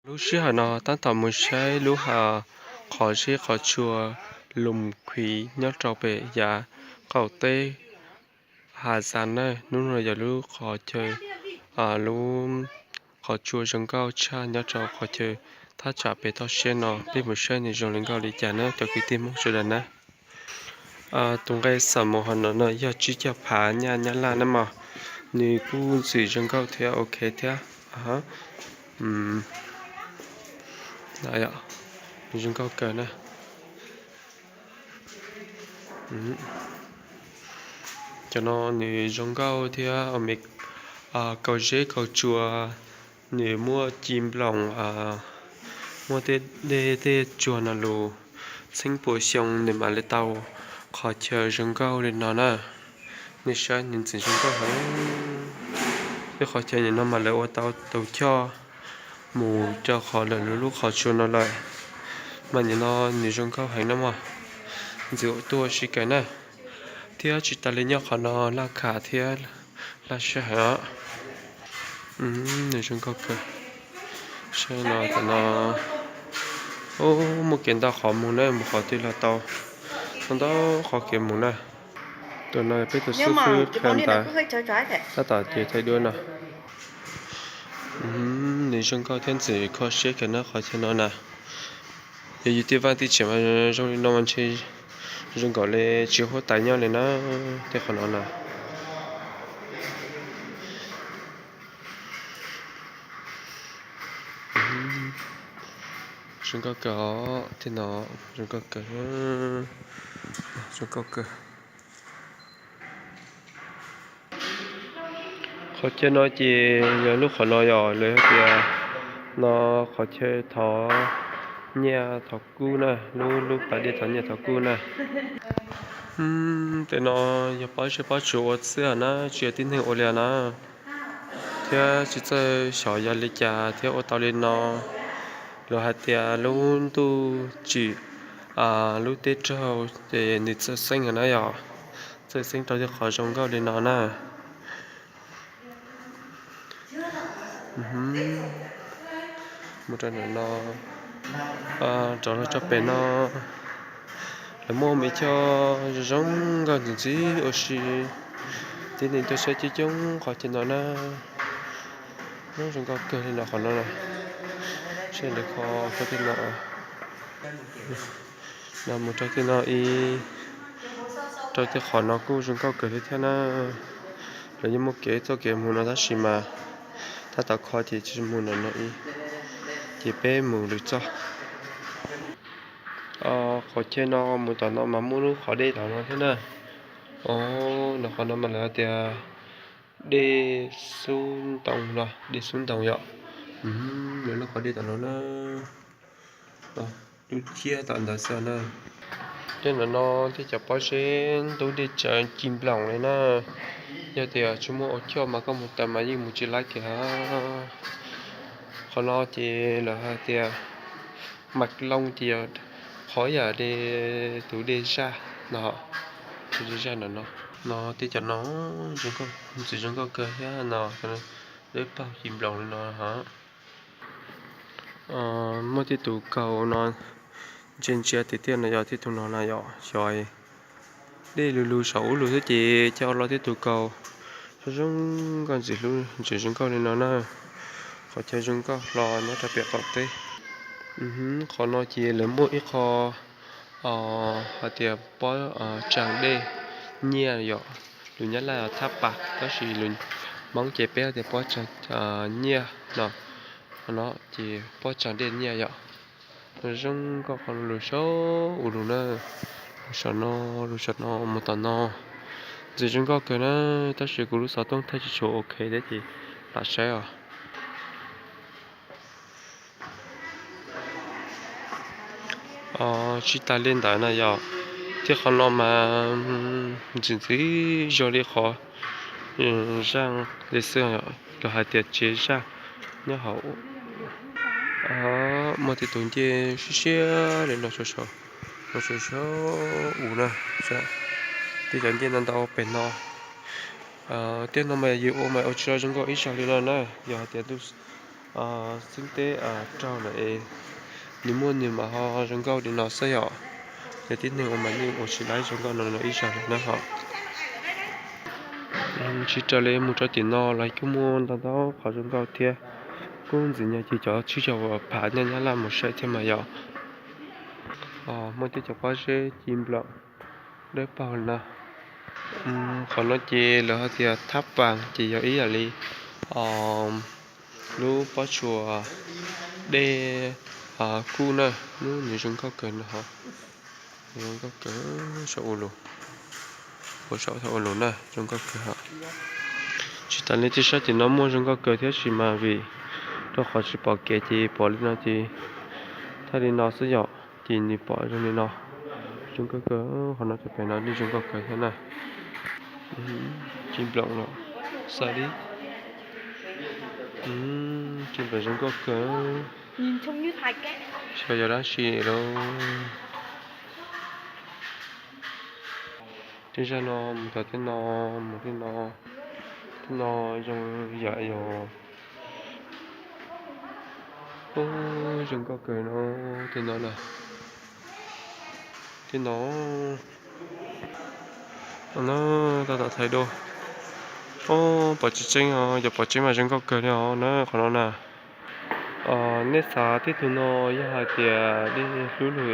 Lub sij hawm no tab tom mus saib lub qhov zeb qhov tsua Loos Khuiv nyob rau pem yav qaum teb Has Zas na. Hnub no yog lub qhov chaw, lub qhov tsua zoo nkauj tshaj nyob rau qhov chaw thaj tsam pem toj siab no. Peb mus saib nws zoo li nkauj li cas na cov kwv tij Hmoob sawv daws na. Tus nqe xam mus hov no no yog tsib caug phav nyaj Nyab Laj na mog. Nws kuj ntxim zoo nkauj thiab ok thiab. Zoo nkauj kawg na. Cov no nws zoo nkauj thiab, kaus zeb kaus tsua, nws muaj ci nploos, muaj tej dej tej tsuag no lus, txheeb puas xyoo nws mam li tau qhov chaw zoo nkauj li no na. Nej saib nws ntxim zoo nkauj heev. Tej qhov chaw nim no mas lawv ua tau tus choj mus rau qhov lawv lub qhov tsua no lawm. Mas nim no nws zoo nkauj heev na mog, ntxim ua tuaj sib kawg na. Thiab tsis tas li nyob qhov no laj kham thiab laj sab heev os. Nws zoo nkauj kawg. Saib no tam no, muaj kev ntau qhov mus na, mus qhov twg los tau, ntau ntau qhov kev mus na. Tus no peb tus xib fwb qhia ntawd, tab tom ces thaij duab no. Nws zoo nkauj thiab ntxim kho siab kawg na qhov chaw no na. Yog yus tej vaj tej tsev mas zoo li no mas ntshe zoo nkaus li tsis huab tais nyob li na, tej qhov no na. Zoo nkauj kawg os, tej no zoo nkauj kawg, zoo nkauj kawg. Qhov chaw no ces yog lub qhov no yog lawv hais tias no qhov chaw thov nyiaj thov kub na, lub lub pas dej thov nyiaj thov kub na. Tej no yog pob zeb pob tsuas ua xwb na, tsis yog tib neeg ua li na. Thiab tsis txawj xyov yog li cas thiab ua tau li no. Lawv hais tias lub ntuj tsim lub teb raug ces nws txawj xeeb na yom, txawj xeeb rau tej qhov zoo nkauj li no na. Mus rau ntawm no, rov los rau pem no, lawv muaj me choj zoo zoo nkauj ntxim ntxim ua si. Tib neeg tuaj saib coob coob qhov chaw no na. Zoo nkauj kawg li no qhov no na. Saib lawv kho tej no, no mus rau tej no ib, rau tej qhov no kuj zoo nkauj kawg li thiab na. Lawv yeej muaj kev txoj kev mus no tab sis mas tab tom kho ces tsis mus ntawm no ib, ces peb mus lwm txoj. Qhov chaw no mus tom no mas muaj lub qhov dej tom no thiab na. Os, no qhov no mas lawv tias dej xub ntoo no, dej xub ntoo yom. Lawv lub qhov dej tom no na, lub thiab tom ntawd xwb na. Tej no no tej cov pob zeb ntub dej tsawv ci nploos li na. Yog tias tsis muaj ua choj mas koj mus taws mas yeej mus tsis laib kiag. Qhov no ces lawv hais tias mas loo ces yog qhov yam li tus dej zaj no, tus dej zaj no no. No tej cov no ntxim zoo nkauj kawg thiab no, dej paug ci nploos li no ho. Muaj tej tus kaus no ntsia ntsia tiag tiag no yog tej tus no na yom, xyov dej lug lug saum ub lug xwb ces coj los tej tus kaus zoo zoo nkauj ntxim hlub ntxim zoo nkauj li no na. Qhov chaw zoo nkauj hlo nyob rau pem qaum teb. Qhov no ces lawv muaj ib qho hais tias pob tsaag dej nyiaj yom, lus Nyab Laj thab pas tab sis lus Hmoob ces peb hais tias pob tsaag nyiaj no. Qhov no ces pob tsaag dej nyiaj yom. Zoo nkauj qhov lus saum ub lug na, lus saum no, lus saum no mus tom no. Ntxim zoo nkauj kawg na, tab sis kuv lub xov tooj thaij tsis tshua ok thiab ces lam saib os. Tsis tas li ntawd na yom, thiab qhov no mas ntxim ntxim zoo li qhov zaj li xwb, lawv hais tias tsev zaj nyob hauv. Muaj tej tus ncej siab siab li no, los saum saum ub na, tej cov ncej ntau ntau pem no. Tej no mas yus ua mas ua tsis zoo nkauj ib zaug li no na, yog hais tias ntuj Xeeb teb raug lawm es nws muaj nws mam ho zoo nkauj li no xwb yom. Yog tib neeg ua mas yeej ua tsis laib zoo nkauj no ib zaug li na ho. Tsis raws li mus rau tim no los kuj muaj ntau ntau qhov zoo nkauj thiab. Kuj ntxim nyog ces cov tsib caug phav nyob Nyab Laj mus saib thiab mas yom. Muaj tej cov pob zeb ci nploom dawb paug li no. Qhov no ces lawv hais tias thab pas ces yog ib yam li lub pob tsuas dej kuj na, nws zoo nkauj kawg no. Zoo nkauj kawg saum ua lus, ua saum thaum ua lus na zoo nkauj kawg. Tsis tas li tej sab tim no muaj zoo nkauj kawg thiab sis mas vim rau qhov tsis pom kev ces pom li no ces thaj li no xwb yom, ces nws pom zoo li no. Zoo nkauj kawg, qhov no cov pem no yeej zoo nkauj kawg thiab na. Ci nploom los xav li, ci nploom zoo nkauj kawg. Xyov yog dab tsi lauj. Tej zaj no mus txog tej no, mus tej no, tej no zoo yam yog, zoo nkauj kawg no, tej no na, tej no. No tab tom thaij dua. Ob, pom tseeb tseeb os, yog pom tseeb mas zoo nkauj kawg li os na qhov no na. Nej xav tib tug no yog hais tias dej hlub lug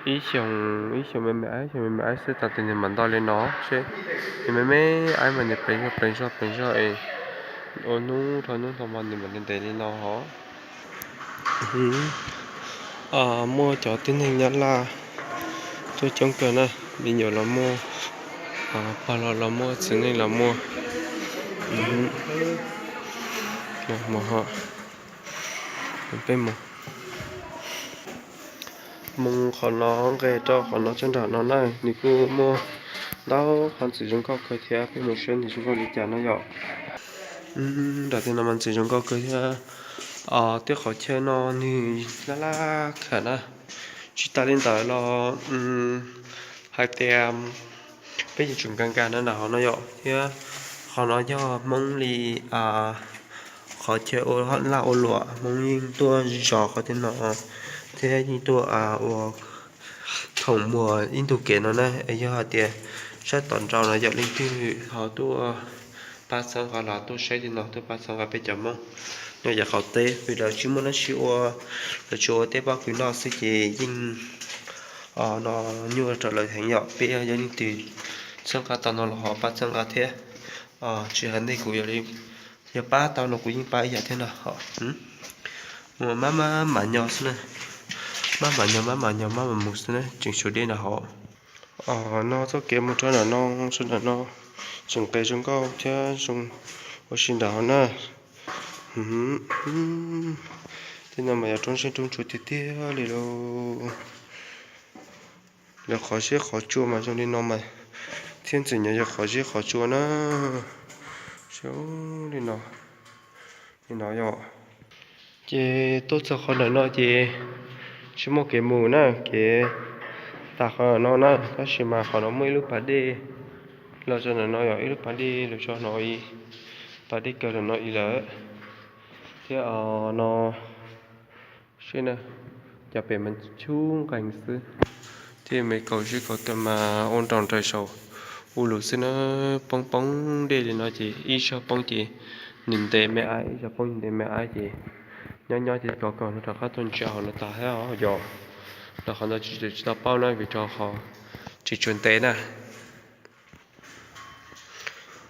ib xyoos, ib xyoos me me aib, ib xyoos me me aib xwb tas tus nws mam nto li no seb nws me me aib mas nws pleev zog pleev zog pleev zog es ua hnub dhau hnub dhau mas nws mam ntev ntev li no hos. Muaj cov tib neeg Nyab Laj tuaj coob kawg na, me nyuam los muaj, pog los los muaj, txiv neej los muaj. Peb mus, mus qhov no nqes rau qhov no tso nram no na, nws kuj muaj ntau qhov ntxim zoo nkauj kawg thiab, peb mus saib nws zoo nkauj li cas no yom. Nram tej no mas ntxim zoo nkauj kawg thiab. Tej qhov chaw no nws laj laj kham na. Tsis tas li ntawd los hais tias peb yuav tsum nkag nkag na nram qhov no yom, thiab qhov no yog Hmoob li qhov chaw ua laj ua luam, Hmoob yeej tuaj zov qhov tej no thiab yeej tuaj ua khoom muag ib ntug kev no na. Yog hais tias sab tom nraud no yog leej twg ho tuaj pab txhawb nqa los tuaj saib tej no, tuaj pab txhawb nqa peb cov Hmoob nyob yav qaum teb, vim lawv tsis muaj dab tsi ua, lawv tsuas ua tej pob kws noj xwb ces yeej no nyuaj rau lawv heev yom. Peb yog leej twg txhawb nqa tau no los ho pab txhawb nqa thiab. Tsis hais ntej kuv yog li, yog pab tau no kuv yeej pab ib yam thiab no. Mab mab mam nyo xwb na, mab mam nyo mab mam nyo mab mam mus xwb na, tseem tshuav dej nram hauv. No txoj kev mus rau nram no, rau nram no tseem nqes zoo nkauj thiab zoo ua si nram hauv na. Tej no mas yog roob siab roob tsuas tiag tiag li lauj. Lawv qhov zeb qhov tsua mas zoo li no mas thiaj ntxim nyog yog qhov zeb qhov tsua na. Li no, li no yom. Ces tuaj txog qhov ntawm no ces tsis muaj kev mus na, kev tas qhov ntawm no na, tab sis mas qhov no muaj ib lub pas dej los rau ntawm no yom, ib lub pas dej los rau no, pas dej kawg ntawm no ib lawm. Thiab no seb na, cov pem mas tshub nqees xwb, thiab me kaus zeb kaus taw mas ua nraum nraim saum ua lus xwb na. Poob poob dej li no ces ib zaug poob ces nws ntev me aib, ib zaug poob nws ntev me aib ces nyob nyob ces kov kaus no rov qab tuaj ntsia hauv no tas thiab os yom. Los qhov ntawd tsis tau paub na vim rau qhov tsis tshua ntev na.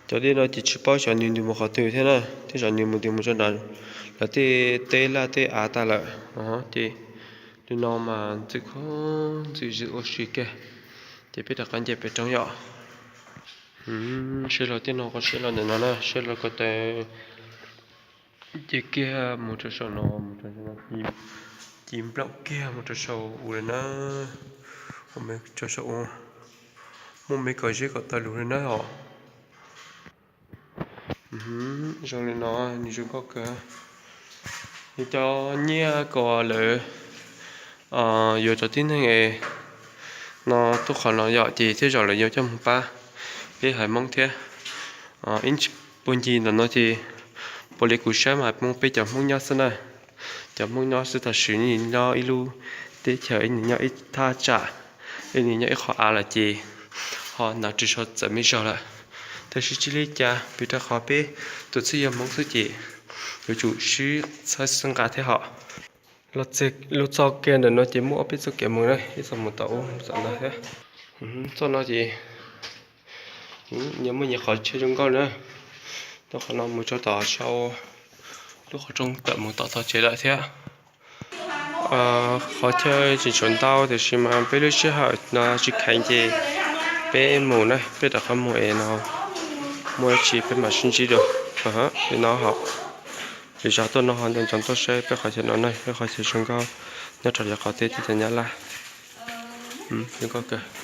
Cov dej no ces tsis paub xyov nws mus qhov twg thiab na, thiab xyov nws mus twg mus rau nram lawv tej teb laj tej av tas lawm. Ces li no mas ntxim kho ntxim zwm ua si kiag, ces peb rov qab nce pem roob yom. Seb los tej no, qhov seb los ntawm no na, seb los ko taw ces kiag mus rau saum no, mus rau saum no, ci nplaum kiag mus rau saum ub lawm na. Rau saum ub muaj me kaus zeb kaus taw lug li na os. Zoo li no, nws zoo nkauj kawg. Yus cov nyiaj kom lawv yuav cov tib neeg es no tuaj qhov no yom, ces thiaj zaum lawv yuav coj mus pab peb haiv Hmoob thiab. Ib puag ncig ntawm no ces Puav leej kuv saib mas Hmoob peb cov Hmoob nyob xwb na. Cov Hmoob nyob xwb, tam sim no nyob ib lub teb chaws, ib nim nyob ib thaj tsam, ib nim nyob ib qho av lawm ces ho hnav ris tsho txawm me zog lawm. Tab sis tsis li cas, vim rau qhov peb tus txib yog Hmoob xwb ces yuav tsum sib txhawb xwb nqa thiab hos. Los txog kiag ntawm no ces muaj ob peb txoj kev mus na, ib txoj mus tom ub tom no thiab. Txoj no ces nyias muaj nyias qhov chaw zoo nkauj na. Tau qhov no mus rau tom sau lub qhov rooj tawm mus tom tog tsev lawm thiab. Qhov chaw tseem tshuav ntau tiam sis mas peb lub sij hawm no tsis kheev ces peb mus na, peb rov qab mus es no muaj dab tsi peb mam sib ntsib dua. Li no hos, lwm zaus tuaj no ho nco ntsoov tuaj saib peb qhov chaw no na, peb qhov chaw zoo nkauj nyob rau yav qhov teb teb chaws Nyab Laj. Zoo nkauj kawg.